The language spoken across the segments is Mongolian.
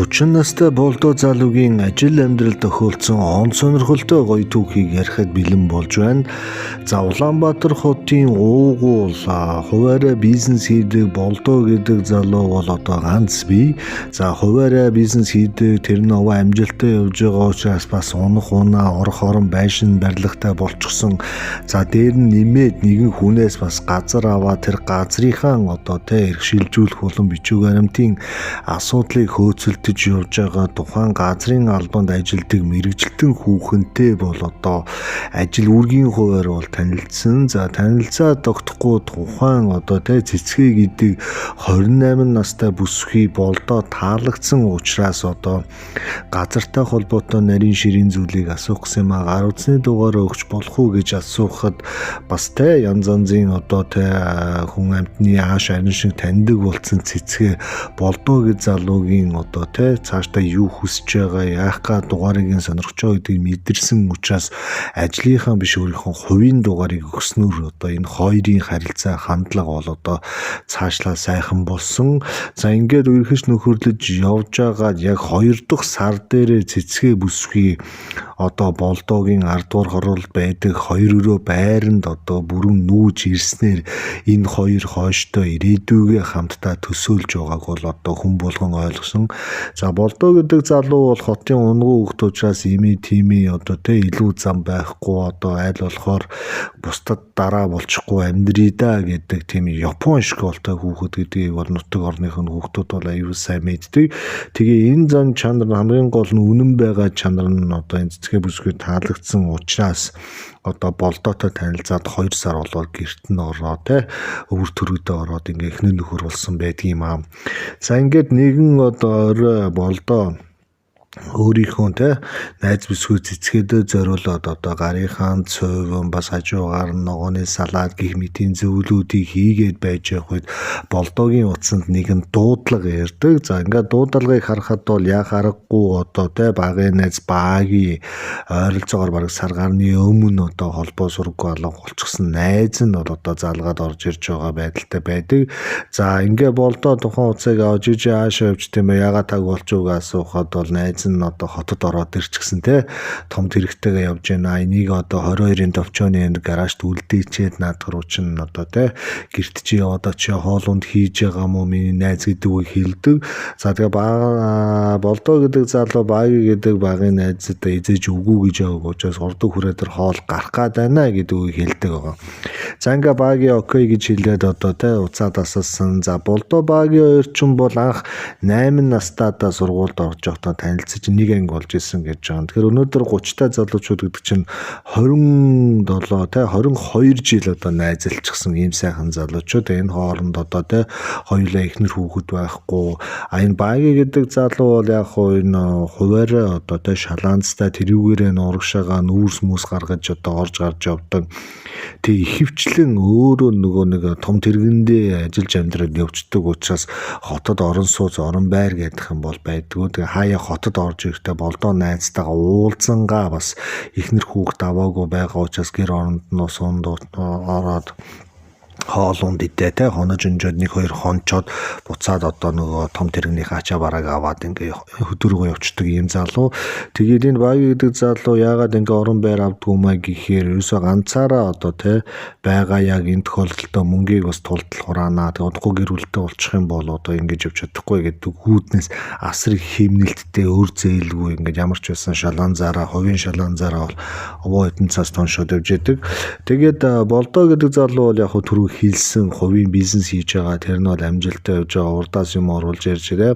30 настай Болдоо залуугийн ажил амьдрал тохиолдсон он сонирхолтой гоё түүхийг ярихад бэлэн болж байна. За, Улаанбаатар хотын уугуул хуваараа бизнес хийдэг Болдоо гэдэг залуу бол одоо ганц бий. За, хуваараа бизнес хийдэг, тэр нь овоо амжилттай явж байгаа учраас бас унах унаа, орох орон байшин барилгатай болчихсон. За, дээр нь нэмээд нэгэн хүнээс бас газар аваа, тэр газрынхаа одоо тэ эрх шилжүүлэх болон бичиг баримтын асуудлыг хөөцөлдөж явж байгаа тухайн газрын албанд ажилладаг мэргэжилтэн хүүхэнтэй бол одоо ажил үүргийн хуваар бол танилцсан. За, танилцаа тогтохгүй тухайн одоо тэ Цэцгээ гэдэг 28 настай бүсгүй Болдоо таалагдсан учраас одоо газартай холбоотой нарийн ширийн зүйлийг асуух гэсэн юм а, гар утасны дугаар өгч болох уу гэж асуухад бас тэ янз янзын одоо тэ хүн амьтны ааш арин шиг таньдаг болсон Цэцгээ Болдоо гэж залуугийн одоо тэ цаашдаа юу хүсэж байгаа, яах га дугаарыг нь сонирхож байгаа гэдгийг мэдэрсэн учраас ажлынхаа биш, өөрийнхөө хувийн дугаарыг өгснөөр одоо энэ хоёрын харилцаа, хандлага бол одоо цаашлаа сайхан болсон. За, ингээд үерхэж нөхөрлөж явж байгаа яг 2 дахь сар дээрээ Цэцгээ бүсгүй одоо Болдоогийн 10 дугаар хороолд байдаг хоёр өрөө байранд одоо бүрэн нүүж ирснээр энэ хоёр хойштоо ирээдүйгээ хамтдаа төсөөлж байгааг бол одоо хүн болгон ойлгосон. За, Болдоо гэдэг залуу бол хотын унгуу хүүхэд учраас ими тими одоо тэ илүү зам байхгүй, одоо аль болохоор бусдад дараа болчихгүй амьдрий да гэдэг тийм Япон школтой хүүхэд гэдгийг бол нутаг орных нь хүүхдүүд бол аюул сайн мэддэг. Тэгээ энэ зан чанар, хамгийн гол нь үнэн байгаа чанар нь одоо энэ Цэцгээ бүсгүй таалагдсан учраас одоо Болдоотой танилцаад 2 сар болоод гэрт нь ороо те өвөр төрөөдөө ороод ингээ эхнэр нөхөр болсон байдгийм аа. За, ингээд нэгэн одоо орой Болдоо өөрийнхөө те найз бүсгүй Цэцгээдээ зориулаад одоо гарынхаа цовин, бас хажуугаар нь ногооны салаад гэх мэтийн зөвлүүдийг хийгээд байж явах үед Болдоогийн утсанд нэгэн дуудлага ирдэг. За, ингээд дуудлагыг харахад бол яг аргагүй одоо те багын найз Баги, ойролцоогоор бараг сар гарны өмнө одоо холбоо сургуу алга болчихсон найз нь бол одоо залгаад орж ирж байгаа байдалтай байдаг. За, ингээ Болдоо тухайн утсыг авч иж аашаа явж тийм ээ ягаад таг болчих уу асуухад бол найз нь одоо хотод ороод ирчихсэн те том тэрэгтэйгээ явж байна. Энийг одоо 22-ын товчооны энд гаражт үлдээчээд наадах руу чинь одоо те гэрт чи одоо чи хоолунд хийж байгаа мó миний найз гэдэг үг хэлдэг. За, тэгээ Болдоо гэдэг залуу Баги гэдэг багын найзад эзэж үгүй гэж яваг учраас урд хүрээ дээр хоол гарах гад байна гэдэг үг хэлдэг байгаа. За, ингээ Баги окей гэж хэлээд одоо те уцаа тасалсан. За, Болдоо Баги хоёр ч бол анх 8 настайдаа сургуульд орж явахдаа танилцаж нэг анги болж исэн гэж байгаа. Тэгэхээр өнөөдөр 30 та залуучууд гэдэг чинь 27 те 22 жил одоо найзалчихсан ийм сайхан залуучууд. Энэ хооронд одоо те хоёулаа эхнэр хүүхэд байхгүй. А энэ Баги гэдэг залуу бол яг хуу энэ хуваараа одоо те шалаанцтай, тэрүүгээрээ нуурагшаага нүүрс мүс гаргаж одоо орж гарч явдаг. Тэг ихэвчлэн өөрөө нөгөө нэг том тэргэндээ ажиллаж амьдраад явцдаг учраас хотод орон сууц, орон байр гэдэг юм бол байдгүй. Тэгээ хаяа хотод орж ирэхдээ Болдоо найзтайгаа уулзангаа бас эхнэр хүүхэд аваагүй байгаа учраас гэр оронд нь суунд ороод хоолунд идэ те хонож өнжөөд нэг хоёр хончоод буцаад одоо нөгөө том тэрэгнийхээ ачаа барааг аваад ингээ хөдөөргөө явцдаг ийм залуу. Тэгээд энэ Баги гэдэг залуу яагаад ингээ орон байр авдгүй маа гэхээр ерөөсөө ганцаараа одоо те байгаа яг энэ тохиолдолд мөнгийг бас тултал хураанаа. Тэгээд удахгүй гэр бүлтэй болчих юм бол одоо ингэж явж чадахгүй гэдэг үүднээс асар их хэмнэлттэй, өр зээлгүй ингээд ямар ч байсан шалаан зараа, хувийн шалаан зараа бол овоо хэдэн цаас тоншоод явж идэг. Тэгээд Болдоо гэдэг залуу бол яг түрүү хэлсэн хувийн бизнес хийж байгаа. Тэр нь бол амжилттай явж байгаа. Урдаас юм оруулж ярьж ирээ.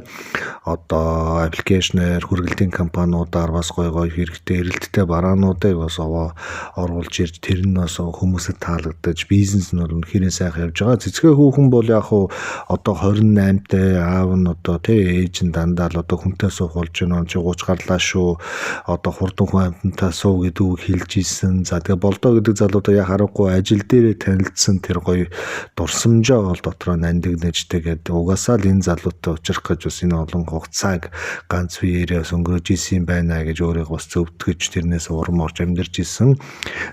Одоо аппликейшнээр хүргэлтийн компаниудаар бас гой гой хэрэгтэй эрэлттэй бараануудыг бас овоо оруулж ирж, тэр нь бас хүмүүсэд таалагдаж, бизнес нь бол үнэхээр сайхан явж байгаа. Цэцгээ хүүхэн бол яг хуу одоо 28-тай, аав нь одоо тий ээж нь дандаа л одоо хүнтэй суух болж байна. Чи 30 гарлаа шүү. Одоо хурдан хүн амьтантай суу гэдэг үг хэлж исэн. За, тэгээ Болдоо гэдэг залуудаа яг харахгүй ажил дээрээ танилцсан тэр гоё гоё дурсамжаа бол дотроо нандинаж, тэгээд угаасаа л энэ залуутай учрах гэж бас энэ олон хугацааг ганц биеэрээ бас өнгөрөөж исэн юм байна гэж өөрийгөө бас зөвтгөж, тэрнээс урам орж амьдарч исэн.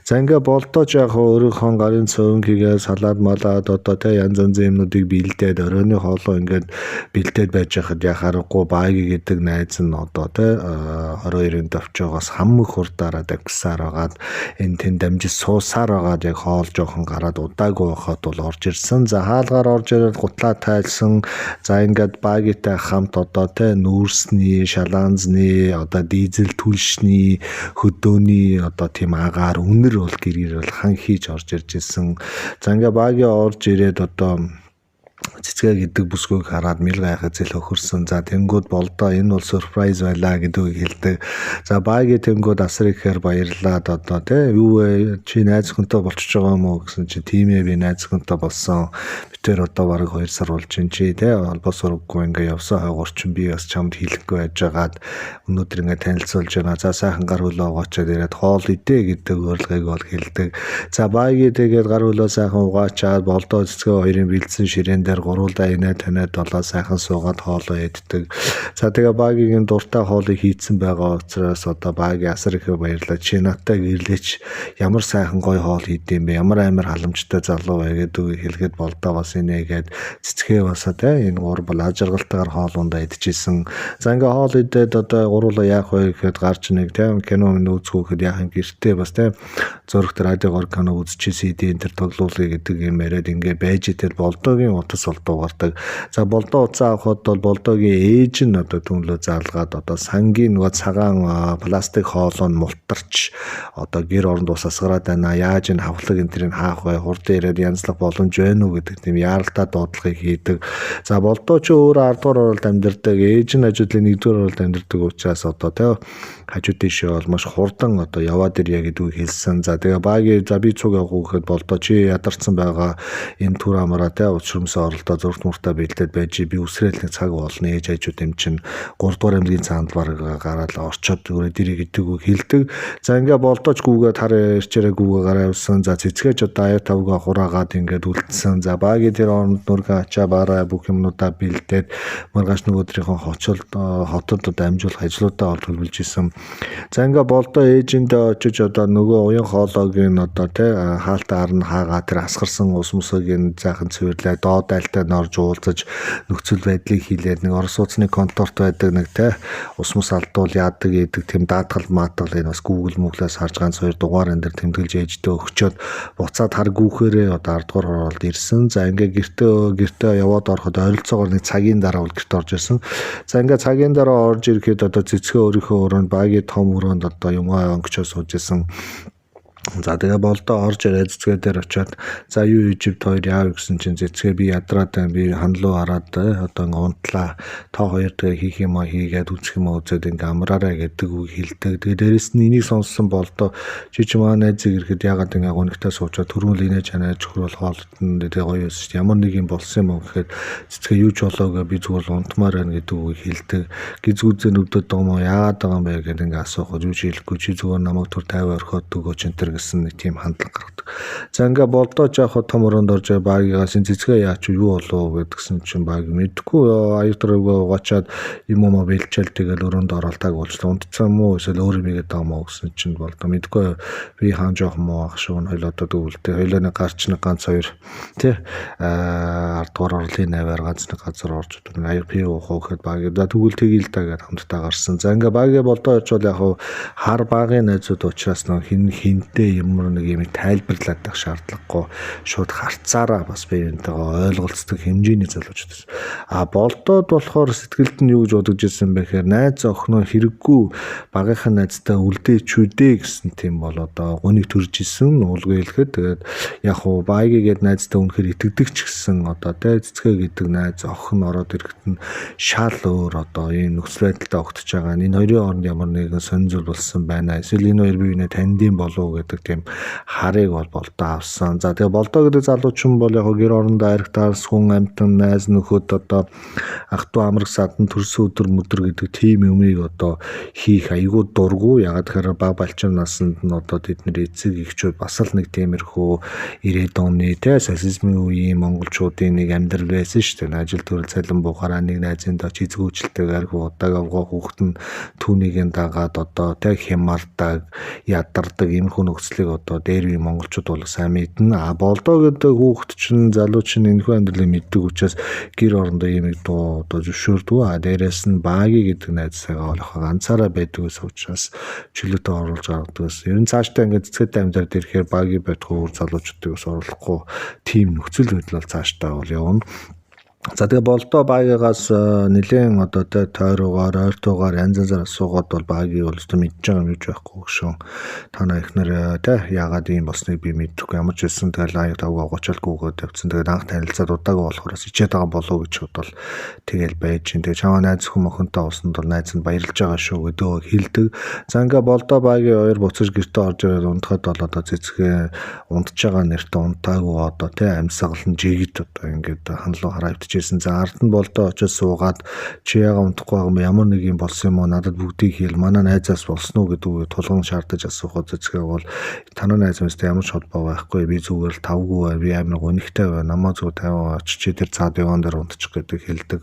За, ингээ болдоо ч яг өөрийнхөө гарын цөөн хийгээ салаад малаад одоо те янз янзын юмнуудыг бэлдээд, оройны хоолоо ингээд бэлдээд байж хахад яг харахгүй Баги гэдэг найз нь одоо те 22-ын товчоогоос хам хурдаараа давхсаар байгаад, энэ тэнд дамжиж суусаар байгаад яг хоол жоохон гараад удаагүй байхад бол орж ирсэн. За, хаалгаар орж ирээд гутлаа тайлсан. За, ингээд Багитай хамт одоо те нүүрсний, шалаанзны, одоо дизель түлшний, хөдөөний одоо тийм агаар үнэр бол гэргэр бол хан хийж орж ирж исэн. За, ингээ Баги орж ирээд одоо цэцгээ гэдэг бүсгүйг хараад мэл гайхаж зэл хөхөрсөн. За, тэнгүүд болдоо энэ бол surprise байлаа гэдэг үг хэлдэг. За, Баги тэнгүүд асар ихээр баярлаад одоо те юу вэ, чи найз хүнтэй болчихж байгаа юм уу гэсэн чи, тийм ээ, би найз хүнтэй болсон. Бид тэр одоо бараг 2 сар болж чинь чи те холбоо сургаггүй ингээ явсан хойгоор чинь би бас чамд хэлэхгүй байжгаад өнөөдөр ингээ танилцуулж байна. За, сайхан гар хөлөө угаачаад ирээд хоол идэ гэдэг урилгыг бол хэлдэг. За, Баги тэгээд гар хөлөө сайхан угаачаад болдоо цэцгээ хоёрын бэлдсэн ширээн дээр гуруулаа инээ таниад болоо сайхан суугаад хоолоо иддэг. За, тэгээ Багигийн дуртай хоолыг хийцэн байгаа учраас одоо Баги асар их баярлаа. Чи надтай гэрлээч, ямар сайхан гоё хоол хийдэм бэ? Ямар амар халамжтай залуу вэ гэдэг үгийг хэлгээд болдоо бас инээгээд цэцгээ басаа те энэ гур бол аж аргалтайгаар хоол ундаа идчихсэн. За, ингээ хоол идээд одоо гуруулаа яах вэ гэхэд гарч нэг те кино минь үзэх гэхэд яах юм, гэртээ бас те зурагт радио гор кино үзчихсэн, CD энэ төр тоглоулъя гэдэг юм яриад ингээ байж итэл болдоогийн утас бол дуугардаг. За, болдоо утсаа авахад бол болдоогийн ээж нь одоо түнлөө заалгаад одоо сангийн нөгөө цагаан пластик хоолоо нь мултарч одоо гэр оронд ус асгараад байна. Яаж энэ хавхлаг энэ тэрийг хаах вэ? Хурдан ирээд янзлах боломж байна уу гэдэг тийм яаралтай дуудлагыг хийдэг. За, болдоо ч өөрөө 10 дугаар оролд амьдардаг. Ээж нь хажуудлын 1 дугаар оролд амьдардаг учраас одоо тэ хажуу тийшээ бол маш хурдан одоо яваад ирье гэдэг үг хэлсэн. За, тэгээ Баги за би цуг явах уу гэхэд болдоо чи ядарсан байгаа, энэ түр амараа тэ учрамсаа оролдоо зургт муртаа бэлдээд байж, би үсрээл нэг цаг болно, ээж хажууд юм чинь 3 дугаар аймгийн цаанд баг гараад орчоод өрөөд ирээ гэдэг үг хэлдэг. За, ингээ болдооч гүүгээ тар ирчээрээ гүүгээ гараа явсан. За, цэцгээч одоо аяа тавгаа хураагаад ингээд үлдсэн. За, Баги тэр оронд нүргэн ачаа бараа бүх юмнуудаа бэлдээд маргааш нэг өдрийнхөө хочолд хотод одоо амжуулах ажлуудаа ол төлөвлөж исэн. За, ингээ болдоо ээжиндээ очиж одоо нөгөө уян хоолойг нь одоо тэ хаалтаа арна хаагаа тэр асгарсан ус мусыг нь заахан цэвэрлээ, доод айлтай норж уулзаж нөхцөл байдлыг хилээд нэг Орос сууцны конторт байдаг нэг тэ ус мус алдуул яадаг гэдэг тийм даатгал маатгал энэ бас Google мөглөөс харж ганц хоёр дугаар энэ дэр тэмдэглэж ээждээ өгчөөд буцаад хар гүүхээрээ одоо 10 дугаар хороолд ирсэн. За, ингээ гэртээ яваад ороход ойролцоогоор нэг цагийн дараа бол гэрт орж ирсэн. За, ингээ цагийн дараа орж ирэхэд одоо цэцгээ өөрийнхөө өрөөнд, Баги том өрөөнд одоо юмгаа онгочоо сууж исэн. За, тэгээ болдоо орж ирээд цэцгээ дээр очиод за юу Египт хоёр яав гэсэн чинь цэцгээ би ядраад байна, би ханлуу хараад одоо ингээ унтлаа, та хоёр тэгээ хийх юм а хийгээд үзэх юм а үзээд ингээ амраарай гэдэг үг хэлдэг. Тэгээ дээрэс нь энийг сонссон болдоо чи чи маа найзыг ирэхэд ягаад ингээ гонигтай суучаад түрүүн л инээ чанаа чөхрөл хоолтон тэгээ гоё байсан шүү дээ. Ямар нэг юм болсон юм уу гэхэд цэцгээ юу ч болоогүй, би зүгээр л унтмаар байна гэдэг үг хэлдэг. Гизгүүзээ нүвдөд байгаа юм уу, яагаад байгаа юм бэ гэдэг ингээ асуухад юу ч хэлэхгүй, чи зүгээр намайг түр 50 орхиод өгөөч энэ төр гэсэн нэг тийм хандлага гаргадаг. За, ингээ болдоо жоохоо том өрөөнд орж Багигаас энэ цэцгээ яач юу болов гэдгсэн чинь Баг мэдгүй, аюу төрөвгөө угаачаад юм уу бэлчээл тэгэл өрөөнд ороод таг болчлоо. Унтцсан юм уу эсвэл өөр юм игээд байгаа юм уу гэсэн чинь болдоо мэдгүй, би хаан жоохон муу ах шүү, хоёул одоо дүүлдэ хоёулаа нэг гарч нэг ганц хоёр тий 10 дугаар орлын наваар ганц нэг газар орж одоо нэг аяг пив уух уу гэхэд Баг за тэгвэл тэгье л да гэд хамтдаа гарсан. За, ингээ Баги болдоо очвол яг хар багийн найзууд учраас нөх хин хинтээ ямар нэг юм тайлбарлаад байх шаардлагагүй, шууд харцаараа бас биентэйгээ ойлголцдог хэмжээний залуучууд байсан. А болдоод болохоор сэтгэлд нь юу гэж бодож ирсэн бэ гэхээр найз охиноо хэрэггүй багийнхаа найзтай үлдээчүүдээ гэсэн тийм бол одоо гуниг төрж исэн уулгүй хэлэхэд. Тэгээд яг хуу Баги гээд найзтай үнэхээр итгэдэг ч гэсэн одоо тэ цэцгээ гэдэг найз охин ороод ирэхэд нь шал өөр одоо ийм нөхцөл байдалтай огтж байгаа. Энэ хоёрын хооронд ямар нэгэн сонин зүйл болсон байна. Эсвэл энэ хоёр бие биенээ таньдсан болов уу гэдэг гэдэг тийм харыг бол Болдоо авсан. За тэгээ Болдоо гэдэг залуучин бол яг гэр орондоо аригтаарс хүн амтан найз нөхөд одоо ах トゥ амраг садан төрсөн өдөр мөдөр гэдэг тийм юмыг одоо хийх айгүй дургу. Ягаад гэхээр баг балчим насанд нь одоо тэд нэр эцэг эхчүүд бас л нэг тиймэрхүү 90-ад оны те социализмын үеийн монголчуудын нэг амьдрал байсан шүү дээ. Ажил төрөл цалин буухаараа нэг найзын дооч эзгүүчлэлтэйгээр удааг авгаа хүүхэд нь түүнийг нь дагаад одоо те хямардаг, ядардаг иймэрхүү нөхцөлийг одоо дээр үеийн монголчууд бол сайн мэднэ. А Болдоо гэдэг хүүхэд чинь залуу чинь энэхүү амьдралыг мэддэг учраас гэр орондоо ийм их дуу одоо зөвшөөрдөг. А дээрэс нь Баги гэдэг найзтайгаа болох ганцаараа байдаг учраас чөлөөтэй оруулж гаргадаг гэсэн. Ер нь цаашдаа ингээд цэцгээтэй амьдрал ирэхээр Баги байтугай өөр залуучуудыг бас оруулахгүй тийм нөхцөл байдал бол цаашдаа бол явна. За тэгээ Болдоо Багигаас нэлээд одоо тэ тойрогоор, ойртойгоор янз янзаар асуугаад бол Баги бол өстө мэдж байгаа юм гэж байхгүй гшүүн. Та нар ихнэр тэ яагаад ийм болсныг би мэдэхгүй, ямар ч байсан тэгэл аяг тавгаа гочоолгүйгээд тавьсан. Тэгээд анх танилцаад удаагүй болохоор ичээд байгаа болов уу гэж бодвол тэгэл байж чинь. Тэгээ чамаа найз хүн охинтой болсон бол найз нь баярлж байгаа шүү гэдэг хэлдэг. За ингээ Болдоо Баги хоёр буцаж гэртээ орж ирээд унтахад бол одоо цэцгээ унтж байгаа нэртээ унтаагүй одоо тэ амьсгал нь жигд одоо ингээд ханлуу хараа өвдөж. За ард нь Болдоо очиж суугаад чи яага унтахгүй байгаа юм, ямар нэг юм болсон юм уу, надад бүгдийг хэл, манай найзаас болсон уу гэдэг үгийг тулган шаардаж асуухад цэцгээ бол танай найз мэстэй ямар ч холбоо байхгүй, би зүгээр л тавгүй бай, би амар гонигтай бай, намаа зүгээр 50 очиж чи тэр цаад яван дээр унтчих гэдэг хэлдэг.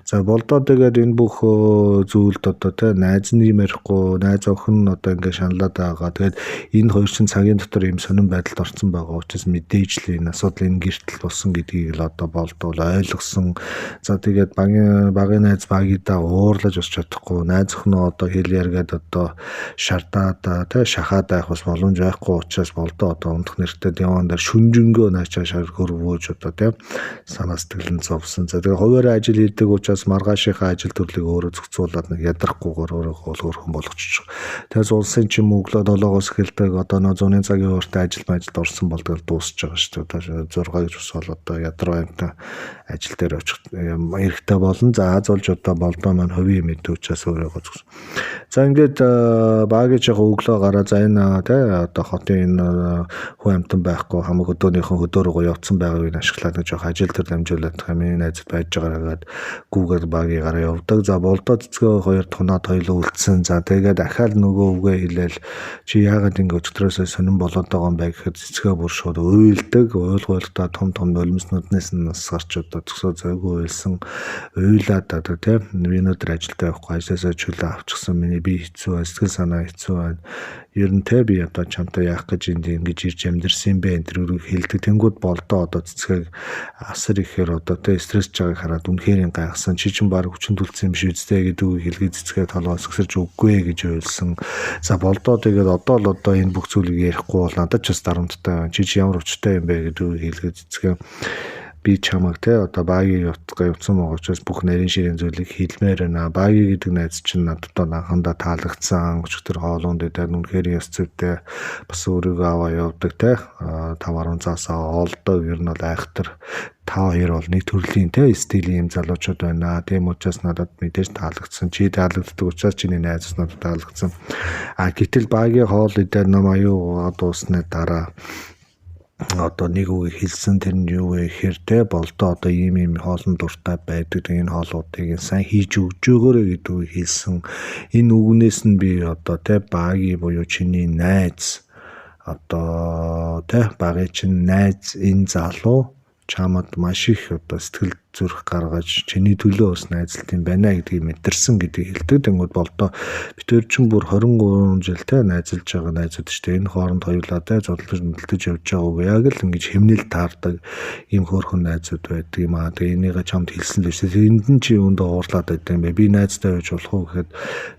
За Болдоо тэгээд энэ бүх зүйлд одоо тэ найз нь юм ярихгүй, найз охин нь одоо ингээд шаналаад байгаа. Тэгээд энэ хоёр чинь цагийн дотор ийм сонин байдалд орсон байгаа учраас мэдээж л энэ асуудал энэ гэртэл болсон гэдгийг л одоо Болдоо ойлгосон. За тэгээд багийн найз Багидаа уурлаж бас чадахгүй, найз охиноо одоо хэл яргээд одоо шардаад тэ шахаад байх бас боломж байхгүй учраас Болдоо одоо унтах нэртэй диван дээр шүнжэнгөө наачаа шар хөрвөөж одоо тэ санаа сэтгэл нь зовсон. За тэгээ хуваараа ажил хийдэг учраас маргаашийнхаа ажил төрлийг өөрөө зохицуулаад нэг ядрахгүйгээр өөрөөгөө өөрхөн болгочих. Тэгээс улсын ч юм өглөө 7-оос эхэлдэг одоо нөө зуны цагийн өөртөө ажил мажилд орсон бол тэгэл дуусч байгаа шүү дээ. Одоо 6 гэж босвол одоо ядраа юмтай ажил дээр очих эрхтэй болно. За аз болж одоо Болдоо маань хувийн мэдээ учраас өөрөөгөө зогсон. За ингээд Багиж яг өглөө гараа за энэ тэ одоо хотын энэ хүн амтан байхгүй хамаг хөдөөнийхөн хөдөө рүүгээ явцсан байгааг нь ашиглаад нэг жоох ажил төр дамжуулаад хамгийн найзад байж байгаагаад гүүгээр Баги гараа явдаг. За Болдоо цэцгээ хоёр тунаад хоёлоо үлдсэн. За тэгээд дахиад нөгөө үгээ хэлээл чи яагаад ингэ өчтөрөөсөө сонирн болоод байгаа юм бэ гэхэд цэцгээ бүр шууд уйлдаг. Уйлгуултаа том том нулимснууднаас нь нас гарч одоо зөксөө зойгүй уйлсан. Уйлаад одоо тэ би өнөөдөр ажилдаа явахгүй ажлаасаа чөлөө авчихсан, миний бие хэцүү байна, сэтгэл санаа хэцүү байна. Ер нь тэ би одоо чамтай яах гэж энд ингэж ирж амьдэрсэн юм бэ энэ төрөг хэлдэг. Тэнгүүд Болдоо одоо цэцгийг асар ихээр одоо тэ стрессж байгааг хараад үнэхээр гайхсан. Чи чинь баг хүчин түлцсэн юм биш үстэй гэдэг үг хэлгээ цэцгээ толгоос өсөрж үггүй гэж уйлсан. За Болдоо тэгээд одоо л одоо энэ бүх зүйлийг ярихгүй бол надад ч бас дарамттай байна. Чи чи ямар хүчтэй юм бэ гэдэг үг хэлгээ цэцгээ би чамайг те одоо Баги явцгаа явцсан байгаа учраас бүх нарийн ширийн зүйлийг хэлмээр байна. Баги гэдэг найз чинь надад анхандаа таалагдсан. Өчигдөр хоолуун дээр үнэхээр ёс зүйтэй бас өөрийгөө аваа явдаг те 5 10 цаасаа олдог. Ер нь бол айхтар та хоёр бол нэг төрлийн те стилийн юм залуучууд байна. Тийм учраас надад мэдээж таалагдсан. Чи таалагддаг учраас чиний найз надад таалагдсан. А гэтэл Баги хоол идээд нам аюу дууссаны дараа одоо нэг үгийг хэлсэн, тэр нь юу вэ гэхээр те Болдоо одоо ийм ийм хоолн дуртай байдаг, энэ хоолуудыг сайн хийж өгч өгөөрэй гэдэг үгийг хэлсэн. Энэ үгнээс нь би одоо те Баги буюу чиний найз одоо те Баги чинь найз энэ залуу чамд маш их одоо сэтгэл зүрх гаргаж чиний төлөө бас найзалт юм байна гэдгийг мэдэрсэн гэдгийг хэлдэг. Тэнгүүд Болдоо бид хоёр чинь бүр 23 жил те найзалж байгаа найзууд шүү дээ. Энэ хооронд хоёулаа те зудлаж мэлдэж явж байгаа үг яг л ингэж хэмнэл таардаг ийм хөөрхөн найзууд байдаг юм аа. Тэгээ энийгээ чамд хэлсэн л шүү дээ. Энд нь чи юундаа уурлаад байдаг юм бэ? Би найзтай байж болох уу гэхэд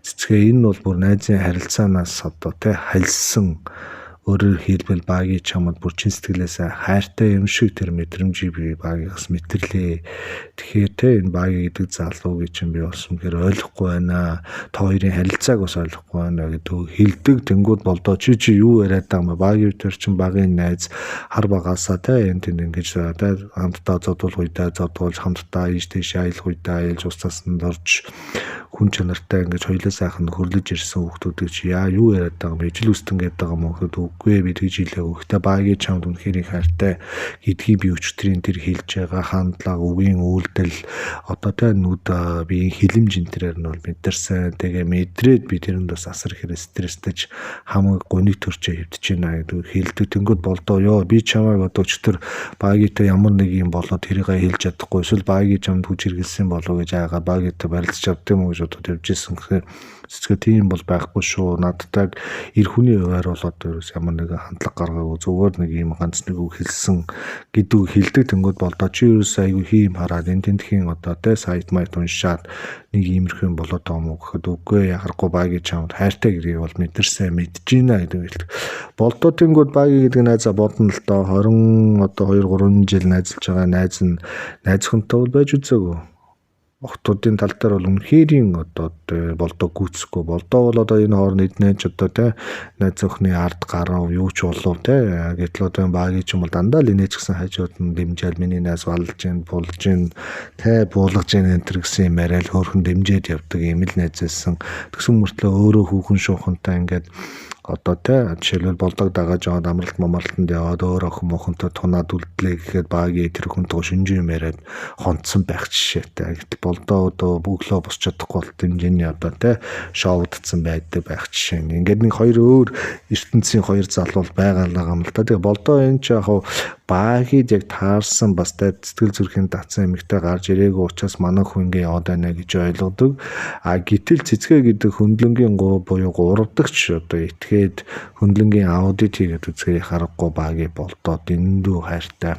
цэцгээ энэ бол бүр найзын харилцаанаас одоо те хальсан. Өөрөөр хэлбэл Баги чамд бүр чин сэтгэлээсээ хайртай юм шиг тэр мэдрэмжийг би Багигаас мэтэрлээ. Тэгэхээр те энэ Баги гэдэг залуугийг чинь би бас үнэхээр ойлгохгүй байна. Та хоёрын харилцааг бас ойлгохгүй байна гэдэг хэлдэг. Тэнгүүд Болдоо чи юу яриад байгаа юм бэ? Баги тэр чинь Багийн найз хар багаасаа те энэ тэнд ингэж те хамтдаа зодуулах үедээ зодуулж, хамтдаа ийш тийш аялах үедээ аялж, ус цасанд орж Хүн чанартай ингэж хоёулаа сайхан нөхөрлөж ирсэн хүүхдүүдийг чи яа юу яриад байгаа юм бэ? Ижил үстэн гэдэг байгаа юм уу гэхэд үгүй ээ би тэгж хэлээгүй. Гэхдээ багийн чамд үнэхээр их хайртай гэдгийг би өчтөрийн тэр хэлж байгаа хандлага, үгийн үйлдэл одоо тэ нүд биеийн хилэмж энэ тэрээр нь бол мэдэрсэн. Тэгээ мэдрээд би тэрэнд бас асар ихээр стресстэйч хамаг гуниг төрчөө хэвдэж байна гэдэг хэлдэг. Тэнгүүд болдоо ёо би чамайг одоо өчтөр багийтай ямар нэг юм болоод тэрийг хэлж чадахгүй эсвэл багийн чамд хүч хэрэгэлсэн болов гэж айгаа багийтай барилцж авд юм уу гэж бодоод явж исэн гэхээр цэцгээ тийм бол байхгүй шүү. Надтай эр хүний хуваар бол одоо ерөөс ямар нэгэн хандлага гаргаагүй зүгээр нэг юм ганц нэг үг хэлсэн гэдэг үг хэлдэг. Тэнгүүд болдоо чи ерөөс айгүй хийм хараад энэ тентхийн одоо те сайт майт уншаад нэг иймэрхүү юм болоод байгаа юм уу гэхэд үгүй яхахгүй багийн чамд хайртай гэдгийг бол мэдэрсэн мэдэж байна гэдэг хэлдэг. Болдоо тэнгүүд багийн гэдэг найзаа бодно л доо 20 одоо 2 3 жил найзалж байгаа найз нь найзхантай бол байж үзээгүй. Охтуудын тал дээр бол үнэхэрийн одоо болдоо гүйцэхгүй. Болдоо бол одоо энэ хооронд эднэ ч одоо те найз охины ард гарав юу ч болов те. Гэтэл одоо багийн ч юм бол дандаа л инээч гэсэн хажууд нь дэмжээл миний найз валж гин булж гин те буулгаж гин энэ төр гэсэн юм яриад хөөрхөн дэмжээд явдаг юм л найз байсан. Тэгсэн мөртлөө өөрөө хүүхэн шуухантай ингээд одоо те жишээлбэл болдог дагааж яваад амралт мамралтанд яваад өөр охин мохонтой тунаад үлдлээ гэхэд багийн тэр хүнтэй шинжин юм яриад хонцсон байх жишээтэй. Гэтэл болдоо одоо бөглөө босч чадахгүй бол хэмжээний одоо те шоудцсан байдаг байх жишээ. Ингээд нэг хоёр өөр ертөнцийн хоёр залуул байгаа л байгаа юм л та. Тэгээ болдоо энэ ч яг багид яг таарсан бас тэ сэтгэл зүрхийн татсан эмэгтэй гарч ирээгүй учраас манай хүн ингээ яваад байна гэж ойлгодог. А гэтэл цэцгээ гэдэг хөндлөнгийн 3 буюу 3 дахь одоо итгээд хөндлөнгийн аудит хийгээд үзэхээр харахгүй багийг болдоо дэндүү хайртай.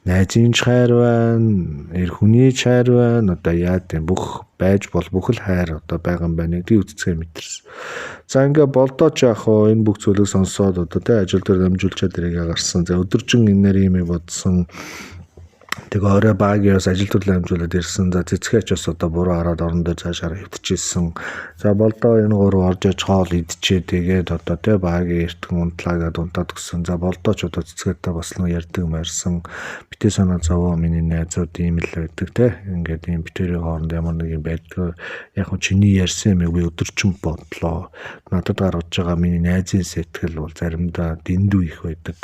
Найзын ч хайр байна, эр хүний ч хайр байна. Одоо яа гэм бүх байж бол бүх л хайр одоо байгаа юм байна гэдгийг үтцгээ мэдэрсэн. За ингээ болдоо ч яах вэ? Энэ бүх зүйлийг сонсоод одоо тэ ажил дээр дамжуулчаад тэрийг гарсан. За өдөржин энээр юм бодсон. Тэгээ орой багийн бас ажил төрлөө амжуулаад ирсэн. За цэцгээч бас одоо буруу хараад орон дээр цаашаа хэвтчихсэн. За болдоо энэ гурав орж иж хоол идчихээ. Тэгээд одоо тэ багийн эртхэн унтлаа гэдээ унтаад гисэн. За болдоо ч одоо цэцгээтэй бас нэг ярьдаг марсан. Битээ санаа зовоо миний найзууд ийм л байдаг тэ. Ингээд ийм битэрийн хооронд ямар нэг юм байдаг. Яг нь чиний ярьсан юм би өдөржин бодлоо. Надад гаргаж байгаа миний найзын сэтгэл бол заримдаа дэндүү их байдаг.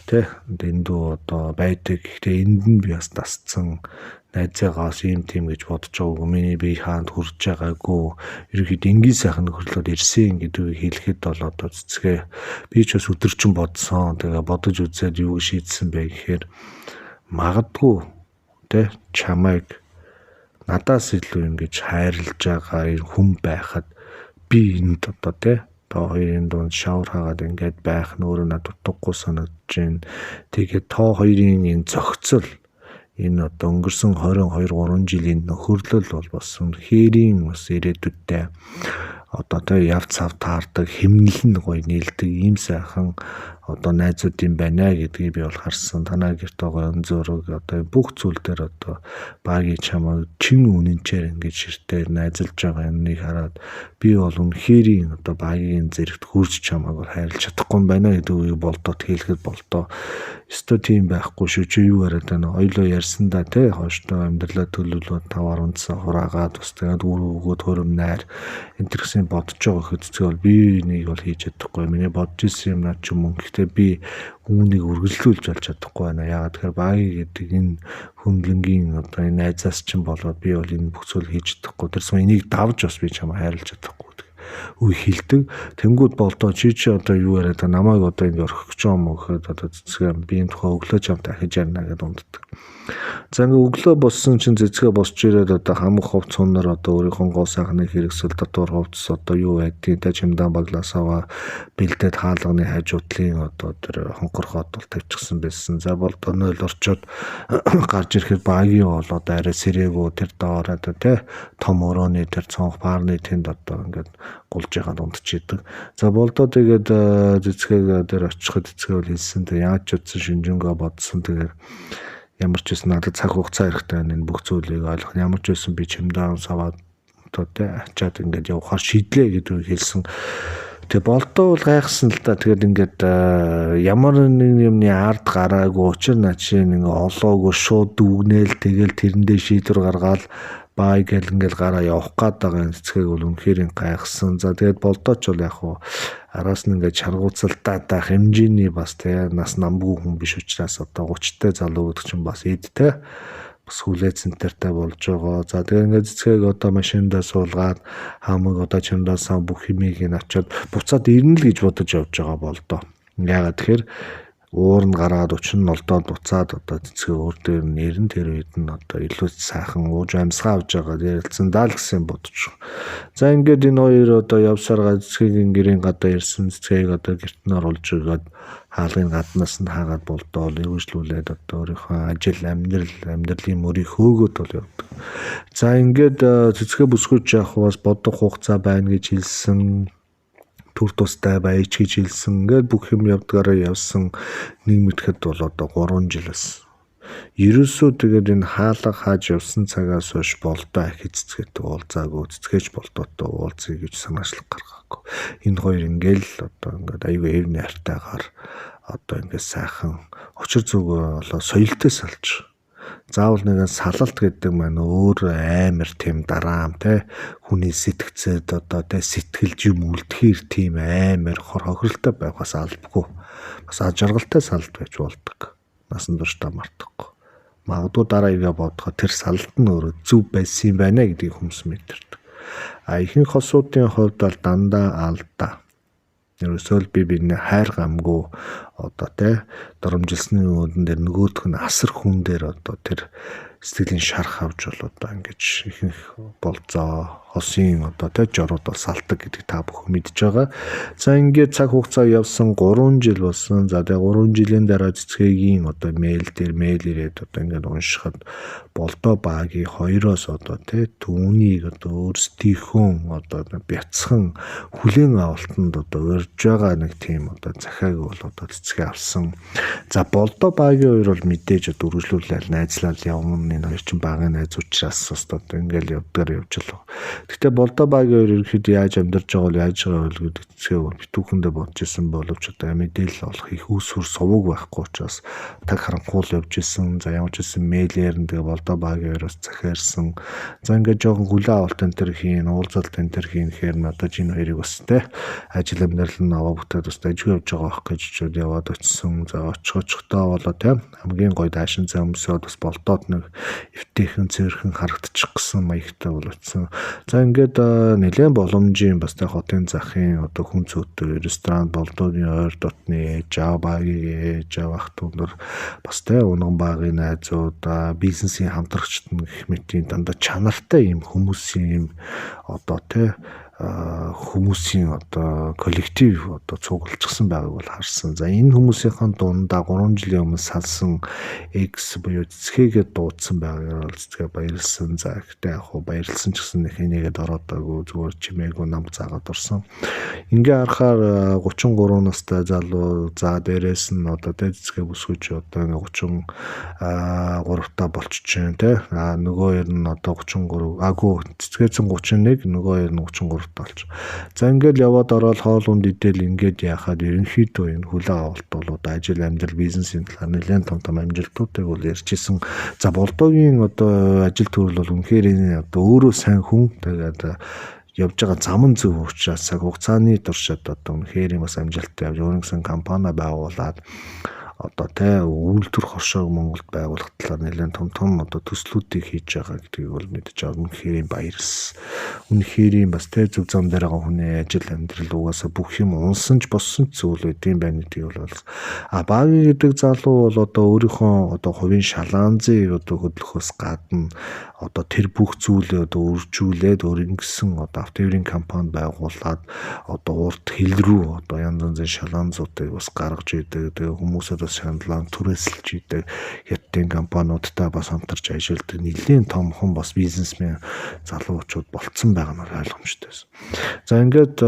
Тэ дэндүү одоо байдаг. Гэхдээ энд нь би бас дасцсан найзаагаас ийм тийм гэж бодож байгаагүй. Миний бие хаанд хүрж байгаагүй. Ерөнхийдөө энгийн сайхан нөхөрлөд ирсэн гэдгийг хэлэхэд бол одоо цэцгээ би ч бас өдөржин бодсон. Тэгээ бодож үзээд юу шийдсэн бэ гэхээр магадгүй тэ чамайг надаас илүү ингэж хайрлаж байгаа хүн байхад би энд одоо тэ та хоёрын дунд шавар хагаад ингээд байх нь өөрөө надад утгагүй санагдаж байна. Тэгээд та хоёрын энэ зохицол энэ одоо өнгөрсөн 22 3 жилийн нөхөрлөл бол бас үнэхэрийн бас ирээдүйдээ одоо тэ явц сав таардаг химнэл нь гоё нийлдэг ийм сайхан одоо найзууд юм байна гэдгийг би бол харсан. Танаа гэрт байгаа өн зураг одоо бүх зүйл дээр одоо багийн чамайг чин үнэнчээр ингэж ширтээ найзалж байгаа юмныг хараад би бол үнэхэрийн одоо багийн зэрэгт хурж чамайг бол хайрлаж чадахгүй юм байна гэдэг үгийг болдоод хэлэхэд болдоо өстой тийм байхгүй шүү. Чи юу яриад байна? Хоёлоо ярьсан да тий. Хойштоо амьдралаа төлөвлөөд 5 10 цаг хураагаад бас тэгээд үр өгөөд хөрөм найр энэ төр гэсэн бодож байгаа гэхэд цэцгээ бол би энийг бол хийж чадахгүй. Миний бодож ирсэн юм над ч юм уу. Гэхдээ би үүнийг үргэлжлүүлж болж чадахгүй байна. Яагаад тэгэхээр багийн гэдэг энэ хөндлөнгийн одоо энэ найзаас чинь болоод би бол энэ бүх зүйл хийж чадахгүй. Тэрс энийг давж бас би чамаа хайрлаж чадахгүй гэдэг үе хилдэг. Тэнгүүд болдоо чи одоо юу яриад байгаа намайг одоо ингэ орхих гэж юм уу гэхэд одоо цэцгээ би энэ тухай өглөө чам дахиж ярина гэдээ унддаг. За ингээ өглөө болсон чинь цэцгээ босч ирээд одоо хамаг хувц хунаар одоо өөрийнхөө гоо сайхны хэрэгсэл дотор хувцс одоо юу байдгийг та чимдаан баглаас аваа бэлдээд хаалганы хажуудлын одоо тэр хонхорхоод бол тавьчихсан байсан. За болдоо 0 орчоод гарч ирэхэд багийн бол одоо арай сэрээгүй тэр доор одоо тий том өрөөний тэр цонх баарны тэнд одоо ингээд гулж байгаа дундчихэд. За болдоо тэгээд цэцгээ дээр очиход цэцгээ бол хэлсэн. Тэг яаж ч утсан шинжэнгөө бодсон. Тэгээд ямар ч байсан надад цаг хугацаа хэрэгтэй байна энэ бүх зүйлийг ойлгох. Ямар ч байсан би чимдаан саваад одоо тий ачаад ингээд явахаар шийдлээ гэдгийг хэлсэн. Тэгээ болдоо бол гайхсан л да. Тэгээд ингээд ямар нэг юмны ард гараагүй учир начийн ингээ олоогүй шууд дүгнээл тэгэл тэрэндээ шийдвэр гаргаал Бай гэл ингээл гараа явах гээд байгаа энэ цэцгийг бол үнэхээр гайхсан. За тэгээд болдооч бол яг хуу араас нь ингээд шаргууцалтаа даах хэмжээний бас те нас намбгүй хүн биш учраас одоо 30 тай залуу гэдэг чинь бас эд те бас хүлээ центертэй болж байгаа. За тэгээд ингээд цэцгийг одоо машиндаа суулгаад хамаг одоо чамдаасаа бүх хэмийг нь авчиад буцаад ирнэ л гэж бодож явж байгаа болдоо. Яагаад тэгэхээр уур нь гараад учир нь олдоод буцаад одоо цэцгээ өөр дээр нь нэрэн тэр үед нь одоо илүү сайхан ууж амьсгаа авч байгаа ярилцсан даа л гэсэн бодож. За ингээд энэ хоёр одоо явсараа цэцгийн гэрийн гадаа ирсэн, цэцгийг одоо гэрт нь оруулж өгөөд хаалгын гаднаас нь хаагаад болдоол эргүүлжлүүлээд одоо өөрийнхөө ажил амьдралын мөрийг хөөгөөд бол явдаг. За ингээд цэцгээ бүсгүйч явах бас бодох хугацаа байна гэж хэлсэн, төр тустай байж гэж хэлсэн. Ингээд бүх юм явдгаараа явсан, нэг мэтгэд бол одоо 3 жил байсан. Ерөөсөө тэгээд энэ хаалга хааж явсан цагаас хойш болдоо ахи цэцгээтэй уулзаагүй, цэцгээч болдоотой уулзъя гэж санаачлаг гаргаагүй. Энэ хоёр ингээл одоо ингээд аюу эв найртайгаар одоо ингээд сайхан учир зүгөө болоо соёлтой салж, заавал нэгэн салалт гэдэг маань өөр амар тийм дараам те хүний сэтгцэд одоо те сэтгэлж юм үлдэхэр тийм амар хор хохиролтой байхаас албагүй. Бас аз жаргалтай салалт байж болдог. Насан туршдаа мартахгүй. Магадгүй дараа игээ бодоход тэр салалт нь өөрөө зөв байсан юм байна гэдгийг хүмүүс мэдэрдэг. А ихэнх хосуудын хувьд бол дандаа алдаа. Ерөөсөө л би биний хайр гамгүй одоо те доромжилсны үүдэн дээр нөгөөх нь асар хүн дээр одоо тэр сэтгэлийн шарх авч бол одоо ингэж ихэнх болцоо хосын одоо те жорууд бол салдаг гэдгийг та бүхэн мэдж байгаа. За ингээд цаг хугацаа явсан, 3 жил болсон. За тэгээ 3 жилийн дараа цэцгээгийн одоо мэйл дээр мэйл ирээд одоо ингээд уншихад болдоо багийн хоёроос одоо те түүнийг одоо өөрсдийнхөө одоо бяцхан хүлээн авалтанд одоо урьж байгаа нэг тийм одоо захиаг бол одоо цэцгээ авсан. За болдоо багийн хоёр бол мэдээж одоо үргэлжлүүлэл найзлал явна. Энэ хоёр чинь багийн найз учраас бас одоо ингээл явдгаар явж л. Гэхдээ болдоо багийн хоёр ерөнхийдөө яаж амьдарч байгаа бол яаж байгаа бол гэдэг цэцгээ бол битүүхэндээ бодож исэн боловч одоо мэдээлэл олох их үүсвэр сувг байхгүй учраас таг харанхуул явж исэн. За ямар ч гэсэн мэйлээр нь тэгээ болдоо багийн хоёроос захиарсан. За ингээд жоохон хүлээ авалт энэ төр хийн, уулзалт энэ төр хийн гэхээр надад энэ хоёрыг бас те ажил амьдрал нь аваа бүтээд бас ажиг явж байгаа байх гэж чод яваад очисон. За очих очихдоо болоо те хамгийн гоё даашин зам өмсөөд бас болдоод нэг эвтэйхэн цэвэрхэн харагдчих гэсэн маягтай бол очисон. За ингээд нэлээд боломжийн бас те хотын захын одоо хүн цөөтэй ресторан болдоогийн ойр дотны ээж аав, багийн ээж аав, ах дүү нар бас те унган багийн найзууд, бизнесийн хамтрагчид нь гэх мэтийн дандаа чанартай юм хүмүүсийн юм одоо те хүмүүсийн одоо коллектив одоо цуглуулчихсан байгааг бол харсан. За энэ хүмүүсийн дундаа 3 жилийн өмнө салсан X буюу цэцгээгээ дуудсан байгаагаар бол цэцгээ баярлсан. За гэхдээ яг хуу баярлсан ч гэсэн нэг энийгээд ороодоогүй, зүгээр чимээгүй нам заагаад орсон. Ингээ харахаар 33 настай залуу, за дээрээс нь одоо тэ цэцгээ бүсгүйч одоо ингээ 33 та болчих чинь тэ. А нөгөө хоёр нь одоо 33, аагүй цэцгээсэн 31, нөгөө хоёр нь 33 болж. За ингээл яваад ороод хоол унд идэл ингээд яхаад ерөнхийдөө энэ хүлээ авалт бол одоо ажил амьдрал бизнесийн талаар нэлээд том том амжилтуудыг бол ярьж исэн. За болдоогийн одоо ажил төрөл бол үнэхээр энэ одоо өөрөө сайн хүн, тэгээд явж байгаа зам нь зөв учраас цаг хугацааны туршид одоо үнэхээр юм бас амжилттай явж өөрөнгөсөн компани байгуулад одоо те үйлдвэр хоршоог Монголд байгуулах талаар нэлээд том том одоо төслүүдийг хийж байгаа гэдгийг бол мэдэж байгаа. Үнэхээр юм баярлсан. Үнэхээр юм бас те зөв зам дээр байгаа хүний ажил амьдрал угаасаа бүх юм унсан ч боссон ч зүйл байд юм байна гэдгийг бол а багийн гэдэг залуу бол одоо өөрийнхөө одоо хувийн шалаанзыг одоо хөдлөхөөс гадна одоо тэр бүх зүйлээ одоо үржүүлээд өөрөнгөсөн одоо автоэврийн компани байгуулад одоо урт хил рүү одоо янз янзын шалаанзуудыг бас гаргаж идэг. Тэгээ хүмүүсээ бас шаналан түрээсэлж идэг. Хятадын компаниудтай бас хамтарч ажилладаг. Нэлээд томхон бас бизнесмен залуучууд болцсон байгаа нь ойлгомжтой байсан. За ингээд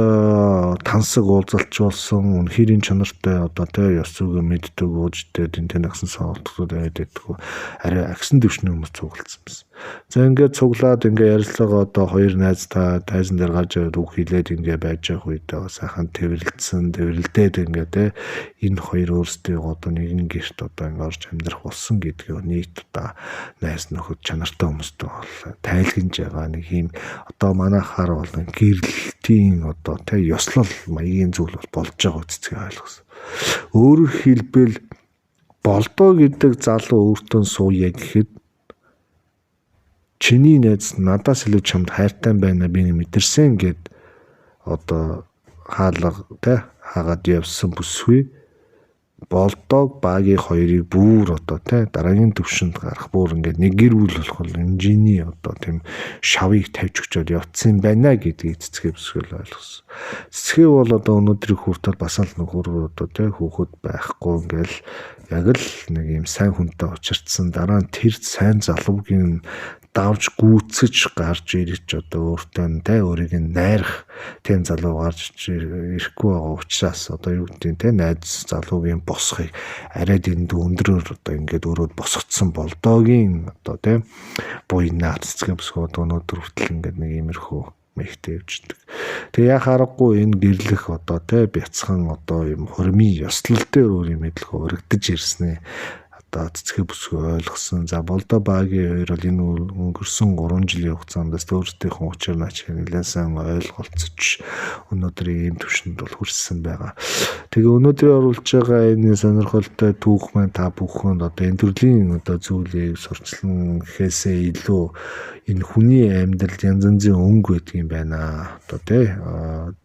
тансаг уулзалч болсон, үнэхэрийн чанартай одоо тэ ёс зүгээ мэддэг, уужтэй тэн тэнэгсэн сонголтууд байд байдгүй. Арай агсан төвшний хүмүүс цуглдсан байсан. За ингээд цуглаад ингээд ярилцлага одоо хоёр найз та тайзан дээр гарч ирээд үг хэлээд ингээд байж байгаа үедээ сайхан тэрвэрлдсэн, тэрвэрлдээд ингээд тэ энэ хоёр өөрсдөө одоо нэгэн гэрт одоо ингээд орж амьдрах болсон гэдгийг нийт одоо найз нөхөд чанартай хүмүүстэй бол тайлгнаж байгаа нэг юм одоо манайхаар бол гэрлэлтийн одоо тэ ёслол маягийн зүйл бол болж байгаа цэцгээ ойлгосон. Өөрөөр хэлбэл Болдоо гэдэг залуу өөртөө сууя гэхэд чиний найз надаас илүү чамд хайртай байна би мэдэрсэн гэд одоо хаалга тэ хаагаад явсан бүсгүй Болдог багийн хоёрыг бүр одоо тэ дараагийн төвшөнд гарах бүр ингээд нэг гэр бүл болох хэмжээний одоо тийм шавыг тавьж өгчөөд явцсан юм байна гэдгийг цэцгээ бүсгэл ойлгосон. Цэцгээ бол одоо өнөөдрийг хүртэл бас л нөхөр одоо тэ хүүхэд байхгүй ингээл яг л нэг юм сайн хүнтэй учирдсан, дараа нь тэр сайн залуугийн давж гүйцэж гарч ирж одоо өөртөө нь тэ өөрийг нь найрах тийм залуу гарч ирэхгүй байгаа учраас одоо юу гэдэг нь тэ найз залуугийн босхийг арай дэндүү өндрөөр одоо ингээд өрөөд босгоцсон Болдоогийн одоо тэ буйнаа цэцгэн бүсгүүд өнөөдөр хүртэл ингээд нэг иймэрхүү маягтай явждаг. Тэгээ яах аргагүй энэ гэрлэх одоо тэ бяцхан одоо юм хормын ёслол дээр өөр юм мэдлэг өргөдөж ирснээ одоо цэцгээ бүсгүй ойлгосон. За Болдоо багийн хоёр бол энэ өнгөрсөн 3 жилийн хугацаанд бас өөрсдийнхөө учир наачийг нэлээд сайн ойлголцож өнөөдөр ийм төвшөнд бол хүрсэн байгаа. Тэгээ өнөөдрийн оруулж байгаа энэ сонирхолтой түүх маань та бүхэнд одоо энэ төрлийн одоо зүйлийг сурчлан гэхээсээ илүү энэ хүний амьдралд янз янзын өнгө байдаг юм байна. Одоо тий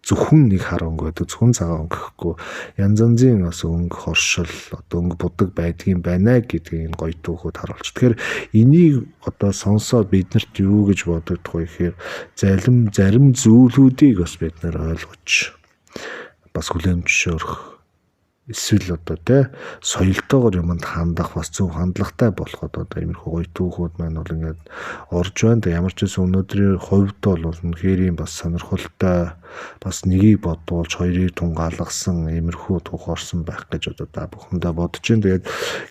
зөвхөн нэг хар өнгө байдаг, зөвхөн цагаан өнгө гэхгүй янз янзын бас өнгө хоршил, одоо өнгө будаг байдаг юм байна гэдгийг энэ гоё түүхүүд харуулж. Тэгэхээр энийг одоо сонсоод биднэрт юу гэж бодогдох вэ гэхээр зарим зүйлүүдийг бас бид нар ойлгож бас хүлээн зөвшөөрөх эсвэл одоо тий соёлтойгоор юмд хандах бас зөв хандлагатай болоход одоо иймэрхүү гоё түүхүүд маань бол ингээд орж байна. Тэгээ ямар ч байсан өнөөдрийн хувьд бол үнэхээр бас сонирхолтой бас нэгийг бодуулж хоёрыг тунгаалгасан иймэрхүү түүх орсон байх гэж одоо та бүхэндээ бодож байна. Тэгээд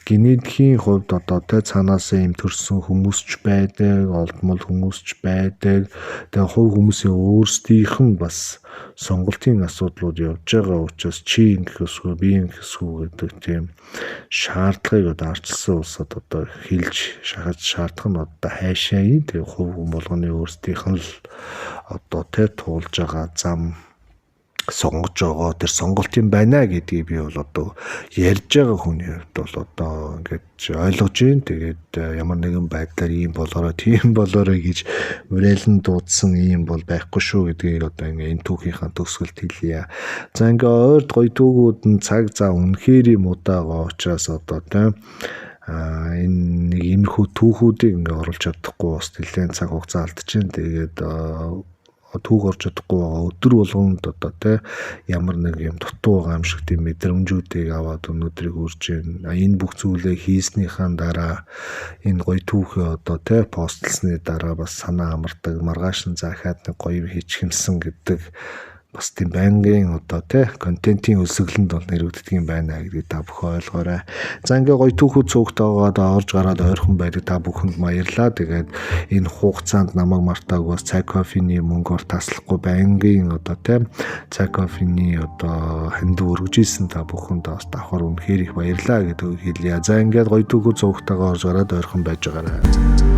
генетикийн хувьд одоо тий цаанаасаа юм төрсэн хүмүүс ч байдаг, олдмол хүмүүс ч байдаг. Тэгээ хувь хүмүүсийн өөрсдийнх нь бас сонголтын асуудлууд явж байгаа учраас чи ингэх ёсгүй, би ингэх ёсгүй гэдэг тийм шаардлагыг одоо ардчилсан улсад одоо хэлж шахаж шаардах нь одоо хайшаа юм. Тэгээ хувь хүн болгоны өөрсдийнх нь л одоо тэ туулж байгаа зам сонгож байгаа тэр сонголт юм байна гэдгийг би бол одоо ярьж байгаа хүний хувьд бол одоо ингээд ойлгож байна. Тэгээд ямар нэгэн байдлаар ийм болоорой, тийм болоорой гэж мөрөлн дуудсан ийм бол байхгүй шүү гэдгийг одоо ингээ энэ түүхийнхаа төгсгөлд хэлье. За ингээ ойрд гоё түүхүүд нь цаг зав үнэхээр юм удаага учраас одоо тийм энэ нэг иймэрхүү түүхүүдийг ингээ оруулж чадахгүй бас нэлээд цаг хугацаа алдчихээн. Тэгээд түүх орж чадахгүй байгаа өдөр болгонд одоо тий ямар нэг юм дутуу байгаа юм шиг тийм мэдрэмжүүдийг аваад өнөөдрийг үрж байна. Энэ бүх зүйлээ хийснийхаа дараа энэ гоё түүхээ одоо тий постлсны дараа бас санаа амардаг, маргааш нь захиад нэг гоё юм хийчихэмсэн гэдэг бас тийм байнгын одоо тий контентын өлсгөлөнд бол нэрвэгддэг юм байна гэдгийг та бүхэн ойлгоорой. За ингээ гоё түүхүүд цугтайгаад орж гараад ойрхон байдаг та бүхэнд баярлалаа. Тэгээд энэ хугацаанд намайг мартааг бас цай кофений мөнгөөр таслахгүй байнгын одоо тий цай кофений одоо хандив өргөж исэн та бүхэнд бас давхар үнэхээр их баярлалаа гэдэг хэлье. За ингээд гоё түүхүүд цугтайгаа орж гараад ойрхон байж байгаарай.